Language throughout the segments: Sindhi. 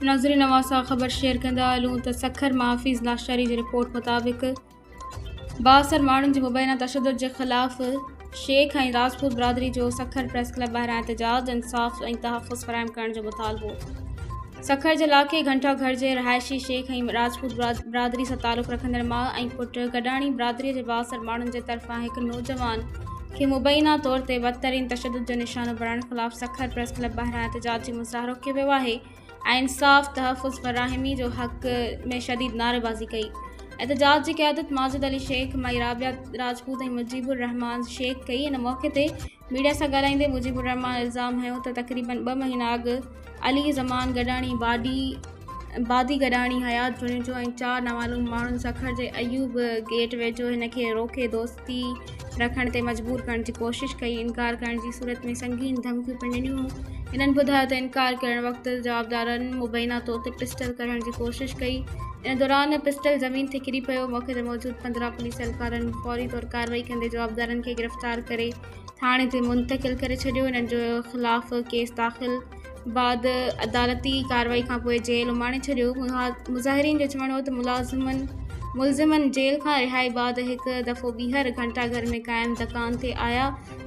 ناظرين اوهان سان خبر شيئر ڪندا هلون ته سکر مان حفيظ لاشاري جي رپورٽ مطابق بااثر ماڻهن جي مبينا تشدد جي خلاف شيخ ۽ راجپوت برادري جو سکر پريس ڪلب ٻاهران احتجاج، انصاف ۽ تحفظ فراهم ڪرڻ جو مطالبو. سکر جي علائقي گهنٽا گهر جي رهائشي شيخ ۽ راجپوت برادري سان تعلق رکندڙ ماء ۽ پٽ گڏاڻي برادري جي بااثر ماڻهن جي طرفان هڪ نوجوان کي مبينا طور تي بدترين تشدد جو نشانو بڻائڻ خلاف سکر پريس ڪلب ٻاهران احتجاجي مظاهرو ڪيو ويو آهي ۽ انصاف تحفظ فراهمي جو حق ۾ شديد نعريبازي ڪئي. احتجاج جي قيادت ماجد علي شيخ، مائي رابعه راجپوت ۽ مجيب الرحمان شيخ ڪئي. ان موقعي تي ميڊيا سان ڳالهائيندي مجيب الرحمان الزام هنيو ته تقريبن ٻه مهينا اڳ علي زمان گڏاڻي، باڊي بادي گڏاڻي، حيات جوڻيجو ۽ چار نامعلوم ماڻهن سکر جي ايوب گيٽ ويجهو هن کي روڪي دوستي رکڻ تي مجبور ڪرڻ جي ڪوشش ڪئي، انڪار ڪرڻ جي صورت ۾ سنگين ڌمڪيون پڻ ڏنيون. هنن ٻڌايو ته انڪار ڪرڻ وقت جوابدارن مبينا طور تي پسٽل ڪڍڻ جي ڪوشش ڪئي، ان دوران پسٽل زمين تي ڪري پيو، موقعي تي موجود 15 پوليس اهلڪارن فوري طور ڪارروائي ڪندي جوابدارن کي گرفتار ڪري ٿاڻي تي منتقل ڪري ڇڏيو، انهن جي خلاف ڪيس داخل بعد عدالتي ڪارروائي کانپوء جيل اماڻي ڇڏيو. مظاهرين جو چوڻ هو ته ملازمن ملزمن جيل کان رهائي بعد هڪ دفعو ٻيهر گهنٽا گهر ۾ قائم دڪان تي آيا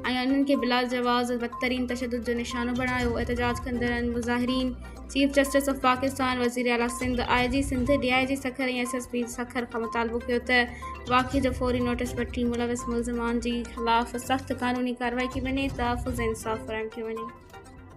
۽ انهن کي بلاجواز بدترين تشدد جو نشانو بڻايو. احتجاج ڪندڙن مظاهرين چيف جسٽس آف پاڪستان، وزيراعليٰ Sindh, I G Sindh, D I G Sukkur ۽ S S P Sukkur کان مطالبو ڪيو ته واقعي جو فوري نوٽيس وٺي ملوث ملزمان جي خلاف سخت قانوني ڪارروائي ڪئي وڃي، تحفظ ۽ انصاف فراهم ڪيو وڃي.